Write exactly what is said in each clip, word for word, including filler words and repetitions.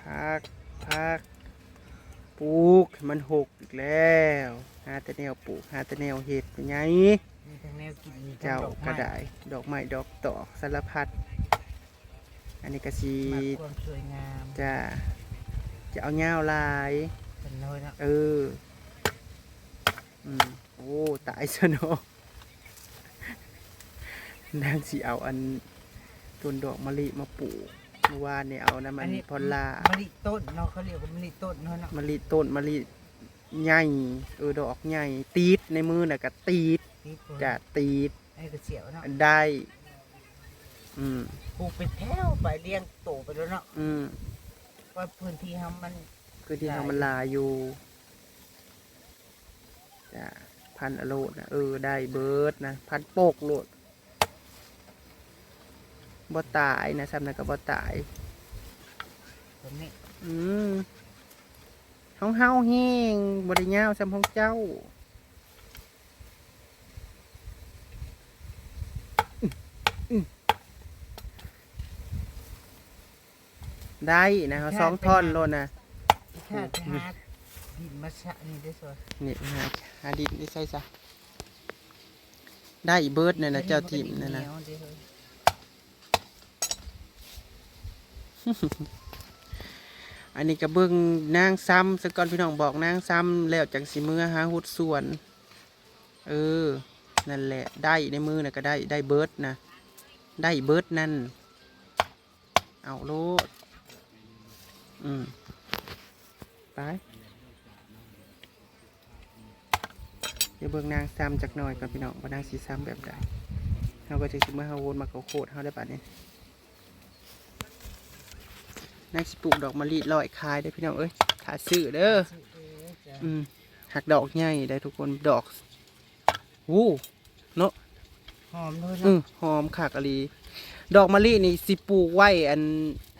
ผัก ผัก ปลูกให้มันหกอีกแล้ว หาแต่แนวปลูก หาแต่แนวเฮ็ด แม่ใหญ่ มีทั้งแนวกิน มีทั้ง เจ้า ดอกไม้ ก็ได้ ดอกไม้ดอกตอกสารพัด อันนี้ก็สิ มักความสวยงาม จ้า จะเอายาวหลาย เป็นน้อยเนาะ เออ อืม โอ้ ตายซะเนาะ นางสิเอาอันต้นดอกมะลิมาปลูก เมื่อวานนี่เอาน้ำมัน อันนี้ พอลล่า มะลิต้นเนาะ เขาเรียกว่ามะลิต้นเนาะ เนาะ มะลิต้น มะลิใหญ่ เออ ดอกใหญ่ ติดในมือน่ะก็ติด ติด จ้ะ ติด ไอ้กระเสียวเนาะ ได้ อืม ปลูกเป็นแถวไปเรียงโตไปแล้วเนาะ อืม ว่าพื้นที่เฮามัน พื้นที่เฮามันหลายอยู่ จ้ะ พันอโลดนะ เออ ได้เบิดนะ พันโปกโลด บ่ตายนะ ซ้ำนั้นก็บ่ตาย ตัวนี้ อืม ของเฮาแฮง บ่ได้ยาวซ้ำของเจ้า ได้นะ เอาสองท่อนโลดนะ อีกค่ะ ไปหาดินมาสะนี่ได้สวย นี่ หา หาดินได้ใส่ซะ ได้เบิดนั่นนะ เจ้าถิ่มนั่นนะ เหยวเด้อ อันนี้ก็เบิ่งนางซ้ำซะก่อนพี่น้อง บอกนางซ้ำแล้วจังสิเมือหาฮุดสวน เออ นั่นแหละ ได้ในมือน่ะก็ได้ ได้เบิดนะ ได้เบิดนั่น เอาโลด อืม ไป เดี๋ยวเบิ่งนางซ้ำจักหน่อยก่อนพี่น้อง ว่านางสิซ้ำแบบใด เฮาก็จะสิเมือหาฮุดหมากข้าวโพดเฮาได้บัดนี้ นางสิปลูกดอกมะลิลอยขายเด้อพี่น้องเอ้ย ถ้าซื้อเด้อ อืม หักดอกใหญ่ได้ทุกคน ดอก โอ้ เนาะ หอมด้วย อื เนาะ ม หอมคักอีหลี ดอกมะลินี่สิปลูกไว้อัน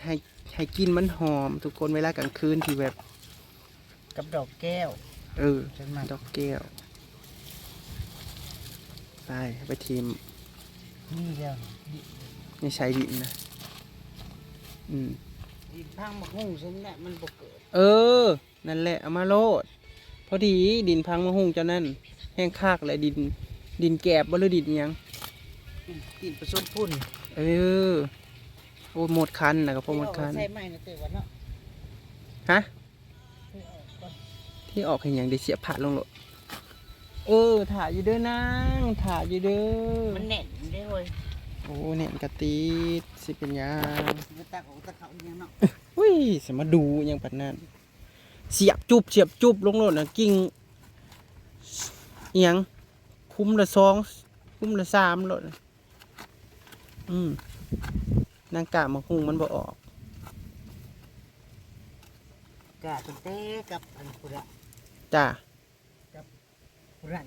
ให้ ให้กลิ่นมันหอม ทุกคน เวลากลางคืนที่แบบ กับดอกแก้ว เออ จังหวะ ดอกแก้ว ไป ไปถิ่ม นี่แล้ว นี่ใช้ดินนะ อืม ดินพังมะฮุ่งฉันแหละ มันบ่เกิด เออ นั่นแหละ เอามาโลด พอดีดินพังมะฮุ่งเจ้านั่น แฮงคักแหละ ดิน ดินแกบบ่หรือดินหยัง ดินผสมฝุ่น เออ โอ้ หมดคันนะ ก็พอหมดคัน เอาใส่ใหม่นะเต๋อวะเนาะ ฮะ ที่ออกเห็นอย่างเดียว เสียบผ่าลงโลด เออ ถ่ายอยู่เด้อนาง ถ่ายอยู่เด้อ มันแน่นเด้อเว้ย โอ้ แน่นกะติด สิเป็นหยัง มันตักออกตักเขาอีกอย่างเนาะ อุ้ย สมาดูหยังปานนั้น เสียบจุบ เสียบจุบลงโลดนะ กิ่ง อิหยัง คุ้มละสอง คุ้มละสามโลดนะ อืม นางกะมะฮุ่งมันบ่ออก กะตั้งแต่กับอันพุ้นละ จ้า กับพุ้นละ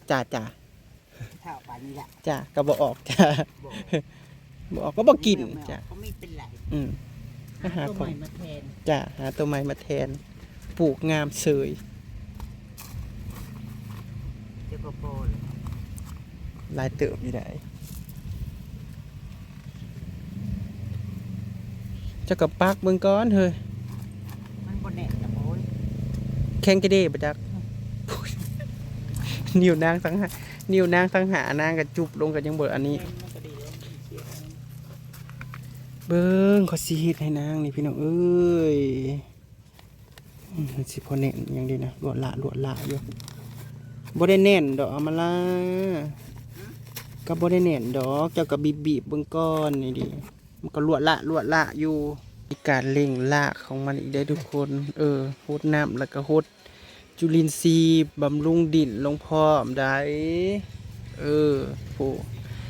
จ้า จ้า เท่าปานนี้ละ จ้า ก็บ่ออก จ้า บ่ บ่ออกก็บ่กิน ไม่เอา ไม่เอา จ้า ก็ไม่เป็นไร อืม หา หา ตัว ของ ใหม่มาแทน จ้า หาตัวใหม่มาแทน ปลูกงามเสย เดี๋ยวก็พอแล้ว หลายเติบอยู่ได๋ เจ้าก็ปักเบิ่งก่อนเฮ้ย มันบ่แน่นนะโอ้ย แข็งกะเด้บ่จัก นิ้วนางทั้งห้า นิ้วนางทั้งห้า นางก็จุบลงก็ยังบ่อันนี้ แน่นมันก็ดีแล้ว เบิ่งเขาสิเฮ็ดให้นางนี่พี่น้องเอ้ย อืม สิพอแน่นหยังดีนะ ลวดละ ลวดละอยู่ บ่ได้แน่นดอก เอามาละ ก็บ่ได้แน่นดอก เจ้าก็บีบๆเบิ่งก่อนนี่ดิ มันก็ลวดละ ลวดละอยู่ มีการเร่งรากของมันอีกได้อทุกคน เออ ฮดน้ำแล้วก็ฮดจุลินทรีย์บำรุงดินลงพร้อมได้ เออ ผู้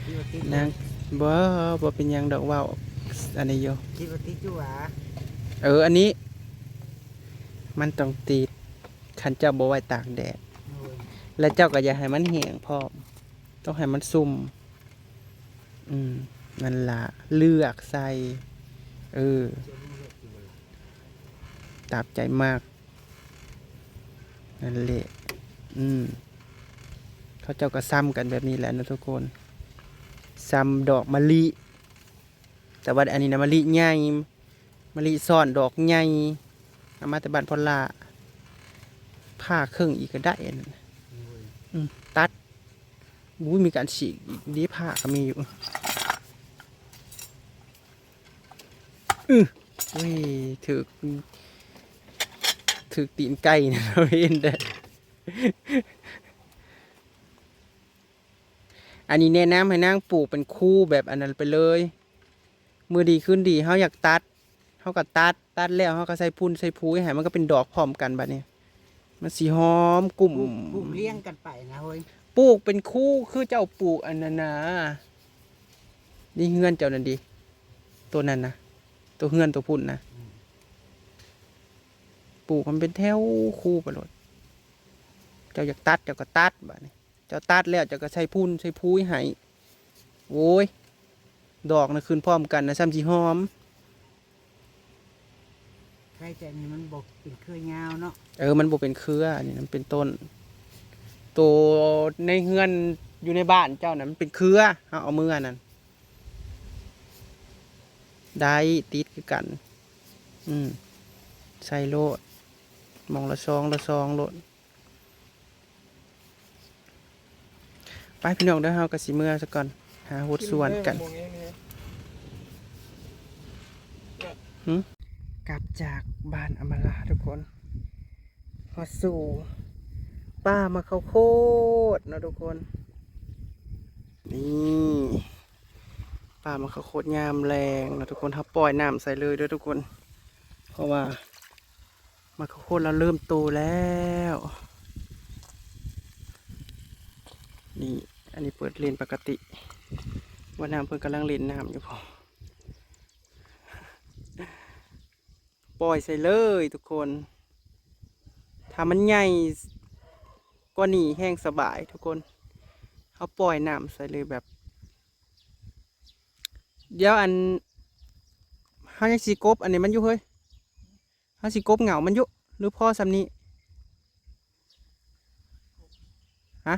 คิดว่าติด นาง บ่ บ่เป็นหยังดอก เว้าอันนี้อยู่ คิดว่าติดอยู่หวา เออ อันนี้ มันต้องติด คันเจ้าบ่ไว้ตากแดด โอ้ย และเจ้าก็อย่าให้มันแห้งพร้อม ต้องให้มันซุ่ม อืม นั่นล่ะ เลือกใส่ เออ ตามใจมาก นั่นแหละ อืม เขาเจ้าก็ซ้ำกันแบบนี้แหละนะทุกคน ซ้ำดอกมะลิ แต่ว่าอันนี้นะมะลิใหญ่ มะลิซ้อนดอกใหญ่ เอามาแต่บ้านพ่อหล้า ผ่าครึ่งอีกก็ได้อันนั้นน่ะ อืม ตัด อุ้ย มีการฉีกอีกเด้ ผ่าก็มีอยู่ อื้อ อุ้ย ถืก ถืกตีนไก่นะ เว้นเด้อ อันนี้แนะนำให้นางปลูกเป็นคู่แบบอันนั้นไปเลย มื้อดีคืนดี เฮาอยากตัด เฮาก็ตัด ตัดแล้วเฮาก็ใส่พุ่นใส่ปุ๋ยให้ มันก็เป็นดอกพร้อมกันบัดนี้ มันสิหอมกลุ่ม ปลูก ปลูกเรียงกันไปนะเฮ้ย ปลูกเป็นคู่คือเจ้าปลูกอันนั้นนะ นี่เฮือนเจ้านั่นดิ ตัวนั้นนะ ตัวเฮือนตัวพุ่นนะ อืม ปลูกมันเป็นแถวคู่ไปโลด เจ้าอยากตัดเจ้าก็ตัดบัดนี้ เจ้าตัดแล้วเจ้าก็ใส่พุ่นใส่ปุ๋ยให้ โอ้ย ดอกนะขึ้นพร้อมกันนะ ซ้ำสิหอม ใครแต่นี่มันบ่เป็นเครือยาวเนาะ เออ มันบ่เป็นเครือ อันนี้มันเป็นต้น โตในเฮือนอยู่ในบ้านเจ้านะมันเป็นเครือ เอา เอามืออันนั้น ได้ติดคือกัน อืม ใส่โลด หม่องละซองละซองโลด ไปพี่น้องเด้อ เฮาก็สิเมือซะก่อน หาหดสวนกัน หึ กลับจากบ้านอำมาลาทุกคน ฮอดสู่ป่าหมากข้าวโพดเนาะทุกคน นี่ ป่าหมากข้าวโพดยามแลงเนาะทุกคน เฮาปล่อยน้ำใส่เลยเด้อทุกคน เพราะว่า หมากข้าวโพดเราเริ่มโตแล้ว นี่ อันนี้เปิดเลนปกติ ว่าน้ำเพิ่นกำลังเล่นน้ำอยู่พอ ปล่อยใส่เลยทุกคน ถ้ามันใหญ่กว่านี้แฮงสบายทุกคน เฮาปล่อยน้ำใส่เลยแบบ เดี๋ยวอัน เฮายังสิกบอันนี้มันอยู่เฮ้ย เฮาสิกบเหงามันอยู่ หรือพอส่ำนี้ ฮะ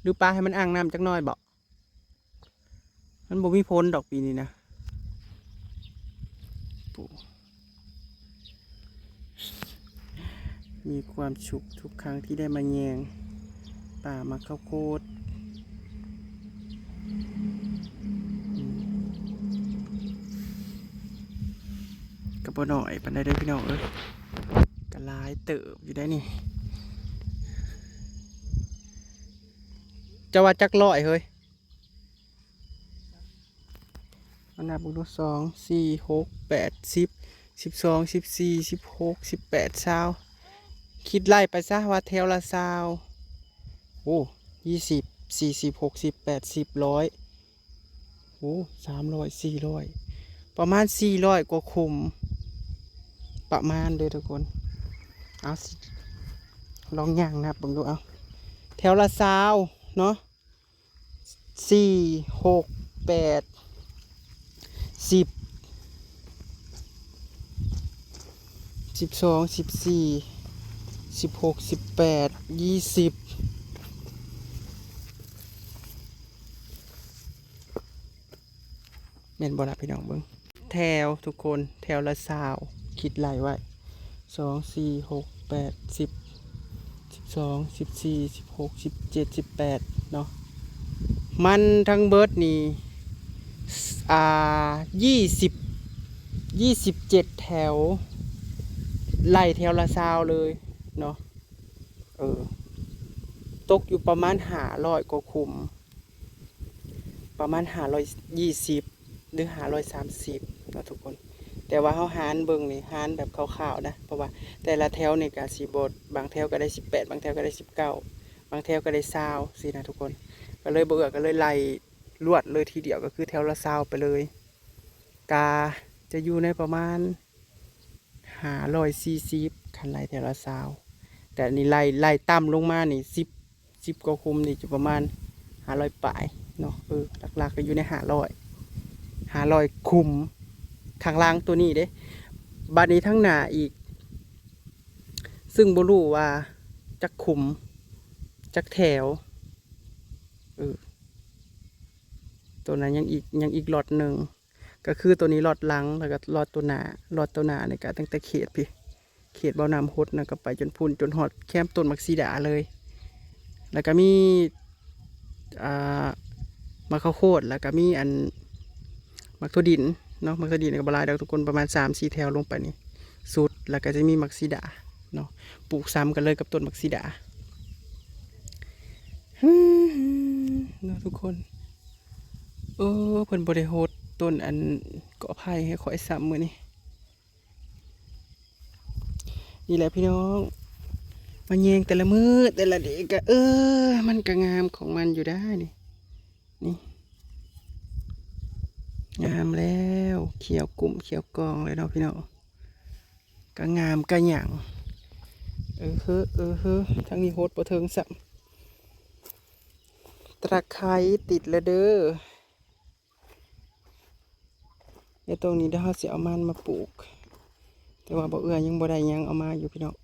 หรือปะให้มันอ่างน้ำจักหน่อยบ่ มันบ่มีฝนดอกปีนี้นะ มีความสุขทุกครั้งที่ได้มาแยงป่าหมากข้าวโพด อืม ก็บ่น้อยปานใดเด้อพี่น้องเอ้ย ก็หลายเติบอยู่ได้นี่ เจ้าว่าจักร้อยเฮ้ย มานับเบิ่งดู สอง สี่ หก แปด สิบ สิบสอง สิบสี่ สิบหก สิบแปด ซาว คิดไล่ไปซะว่าแถวละซาว โอ้ ยี่สิบ สี่สิบ หกสิบ แปดสิบ ร้อย โอ้ สามร้อย สี่ร้อย ประมาณ สี่ร้อย กว่าคุม ประมาณเด้อทุกคน เอาสิ ลองย่างนับเบิ่งดู เอา แถวละซาวเนาะ สี่ หก แปด สิบ สิบสอง สิบสี่ สิบหก สิบแปด ยี่สิบ แม่นบ่ล่ะพี่น้องเบิ่ง แถวทุกคน แถวละซาว คิดไล่ไว้ สอง สี่ หก แปด สิบ สิบสอง สิบสี่ สิบหก สิบเจ็ด สิบแปด เนาะ มันทั้งเบิดนี่ อ่า ยี่สิบ ยี่สิบเจ็ด แถว ไล่แถวละซาวเลยเนาะ เออ ตกอยู่ประมาณ ห้าร้อย กว่าคุม ประมาณ ห้าร้อยยี่สิบ หรือ ห้าร้อยสามสิบ เนาะทุกคน แต่ว่าเฮาหารเบิ่งนี่ หารแบบคร่าวๆนะ เพราะว่าแต่ละแถวนี่ก็สิบ่ บางแถวก็ได้ สิบแปด บางแถวก็ได้ สิบเก้า บางแถวก็ได้ ซาว ซี้นะทุกคน ก็เลยบ่เอื้อ ก็เลยไล่รวดเลยทีเดียว ก็คือแถวละซาวไปเลย ก็จะอยู่ในประมาณ ห้าร้อยสี่สิบ คันไล่แถวละซาว แต่อันนี้ไล่ ไล่ต่ำลงมานี่ สิบ สิบกว่าคุมนี่จะประมาณ ห้าร้อย ปลายเนาะ เออ หลักๆก็อยู่ใน ห้าร้อย ห้าร้อย คุม ข้างล่างตัวนี้เด้ บัดนี้ทางหน้าอีก ซึ่งบ่รู้ว่าจักคุม จักแถว เออ ตัวนั้นยังอีก ยังอีกล็อตหนึ่ง ก็คือตัวนี้ลอดหลัง แล้วก็ลอดตัวหน้า ลอดตัวหน้านี่ก็ตั้งแต่เขตพี้ เขตบ่อน้ำหดนะ ก็ไปจนพุ้น จนฮอดแคมต้นหมากสีดาเลย แล้วก็มี อ่า หมากข้าวโพด แล้วก็มีอัน หมากถั่วดินเนาะ หมากถั่วดินก็บ่หลายดอกทุกคน ประมาณสามสี่แถวลงไปนี่สุด แล้วก็จะมีหมากสีดาเนาะ ปลูกซ้ำกันเลยกับต้นหมากสีดา เนาะทุกคน เออ เพิ่นบ่ได้ฮดต้นอันกอไผ่ให้ข้อยซ้ำมื้อนี้ นี่แหละพี่น้อง มาแยงแต่ละมื้อแต่ละเดก็ เออ มันก็งามของมันอยู่ได้นี่ นี่ งามแล้ว เขียวกุ้มเขียวกองเลยเนาะพี่น้อง ก็งามก็หยัง เออเฮ้อ เออเฮ้อ ทั้งนี้ฮดบ่เทิงซ้ำ ตะไคร้ติดแล้วเด้อ เดี๋ยวตรงนี้เดี๋ยวเราสิเอามันมาปลูก แต่ว่าบ่เอื้อยังบ่ได้หยังเอามาอยู่พี่น้อง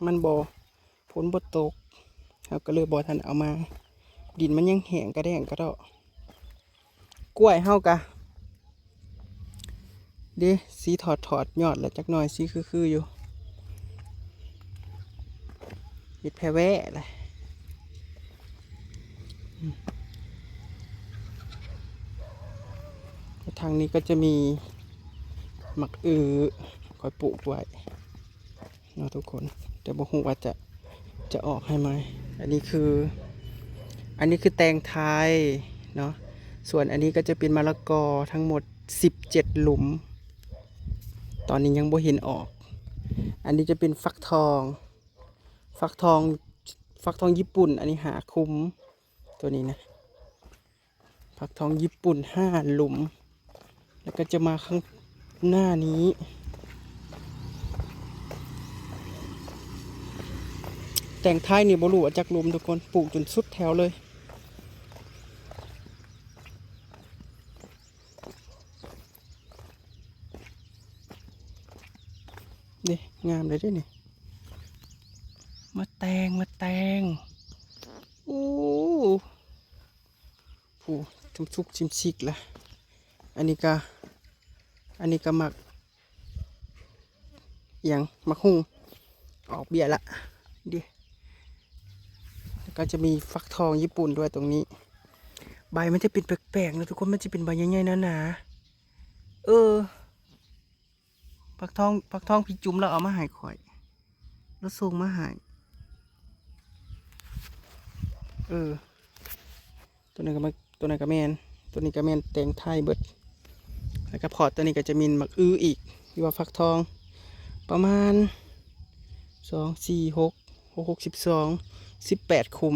มันบ่ ฝนบ่ตก เราก็เลยบ่ทันเอามา ดินมันยังแห้งกะแด้งกะเดาะ กล้วยเฮากะ เด้ สีถอดถอดยอดแล้วจักหน่อย สีคือๆอยู่ เฮ็ดแผ่แว่แหละ อืม แล้วทางนี้ก็จะมีหมากอื้อ ข้อยปลูกไว้เนาะทุกคน แต่บ่ฮู้ว่าจะ จะออกให้ไหม อันนี้คือ อันนี้คือแตงไทยเนาะ ส่วนอันนี้ก็จะเป็นมะละกอทั้งหมดสิบเจ็ดหลุม ตอนนี้ยังบ่เห็นออก อันนี้จะเป็นฟักทอง ฟักทอง ฟักทองญี่ปุ่น อันนี้ห้าคุม ตัวนี้นะ ฟักทองญี่ปุ่นห้าหลุม แล้วก็จะมาข้างหน้านี้ แตงไทยนี่บ่รู้ว่าจักหลุมทุกคน ปลูกจนสุดแถวเลย นี่ งามเลยเด้นี่ มาแตง มาแตง อู้ ผู้ จุ่มซุกจิมซิกละ อันนี้ก็ อันนี้ก็หมาก อิหยัง หมากฮุ่ง ออกเบี้ยละ ดิ แล้วก็จะมีฟักทองญี่ปุ่นด้วยตรงนี้ ใบมันจะเป็นแปลกๆนะทุกคน มันจะเป็นใบใหญ่ๆหนาๆ เออ ฟักทอง ฟักทองพี่จุ๋มเราเอามาให้ข้อย แล้วส่งมาให้ เออ ตัวนั้นก็มา ตัวนั้นก็แม่น ตัวนี้ก็แม่นแตงไทยเบิด แล้วก็พอร์ตตัวนี้ก็จะมีหมากอื้ออีก ที่ว่าฟักทอง ประมาณ สอง สี่ หก หก หก สิบสอง สิบแปด คุม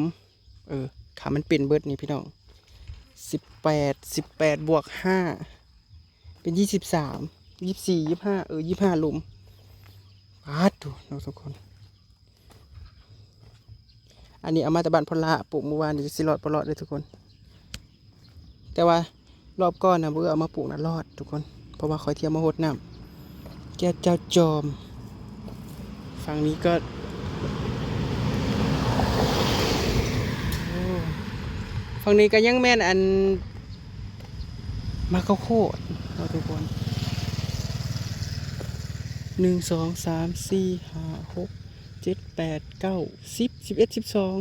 เออ ค่ะ มันเป็นเบิดนี่พี่น้อง สิบแปด สิบแปด บวก ห้า เป็น ยี่สิบสาม ยี่สิบสี่ ยี่สิบห้า เออ ยี่สิบห้า หลุม ปาดดูเนาะทุกคน อันนี้เอามาแต่บ้านพอลล่า ปลูกเมื่อวานนี้ สิรอดบ่รอดเด้อทุกคน แต่ว่ารอบก่อนนะ เอื้อเอามาปลูกนะรอดทุกคน เพราะว่าข้อยเที่ยวมาฮดน้ำ แก้วเจ้าจอม ฝั่งนี้ก็ โอ้ ฝั่งนี้ก็ยังแม่นอัน หมากข้าวโพดเนาะทุกคน หนึ่ง สอง สาม สี่ ห้า หก เจ็ด แปด เก้า สิบ สิบเอ็ด สิบสอง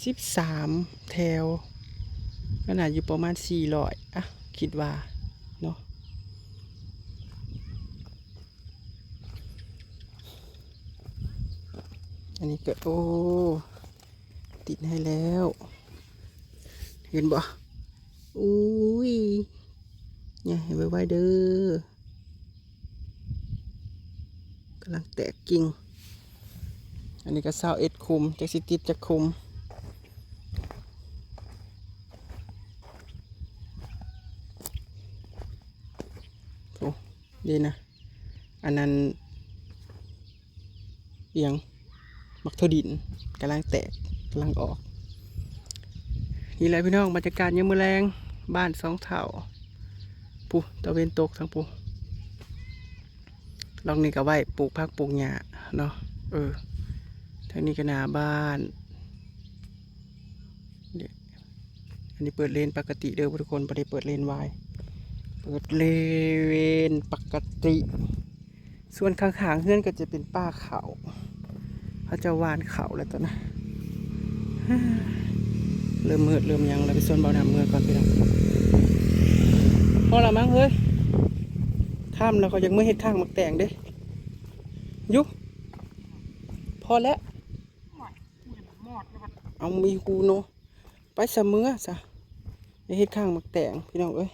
สิบสาม แถว ก็น่าอยู่ประมาณสี่ร้อย อ่ะ คิดว่า เนาะ อันนี้ก็ โอ้ ติดให้แล้ว เห็นบ่ อุ้ย เนี่ย เห็นไวๆเด้อ กำลังแตกกิ่ง อันนี้ก็ ซาวเอ็ด คุม จักสิติดจักคุม โอ้ ดีนะ อันนั้น อิหยัง หมากถั่วดิน กำลังแตก กำลังออก นี่แหละพี่น้อง บรรยากาศยามมื้อแลง บ้านสองเฒ่า ผู้ ตะเวนตกทางผู้ หล่องนี้ก็ไว้ปลูกผักปลูกหญ้าเนาะ เออ ทางนี้ก็หน้าบ้าน เนี่ย อันนี้เปิดเลนปกติเด้อทุกคน บ่ได้เปิดเลนวาย เปิดเลเวนปกติ ส่วนข้างๆเฮือนก็จะเป็นป่าเขา เขาจะหว่านเขาแล้วตอนนั้น เริ่มมืดเริ่มหยังแล้ว ไปส่วนเบาหนามเมือก่อนพี่น้อง พอละมั้งเฮ้ย ค่ำแล้ว เขายังไม่เฮ็ดทางหมากแตงเด้ ยุ พอแล้ว เอามีฮูโน ไปสะเมือซะ ไปเฮ็ดทางหมากแตงพี่น้องเอ้ย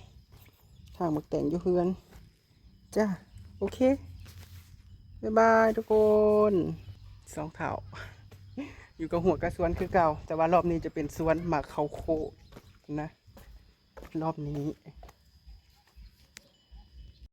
ทางหมากแตงอยู่เฮือน จ้า โอเค บ๊ายบายทุกคน สองเฒ่า อยู่กับหัวกับสวนคือเก่า แต่ว่ารอบนี้จะเป็นสวนหมากข้าวโพดนะ รอบนี้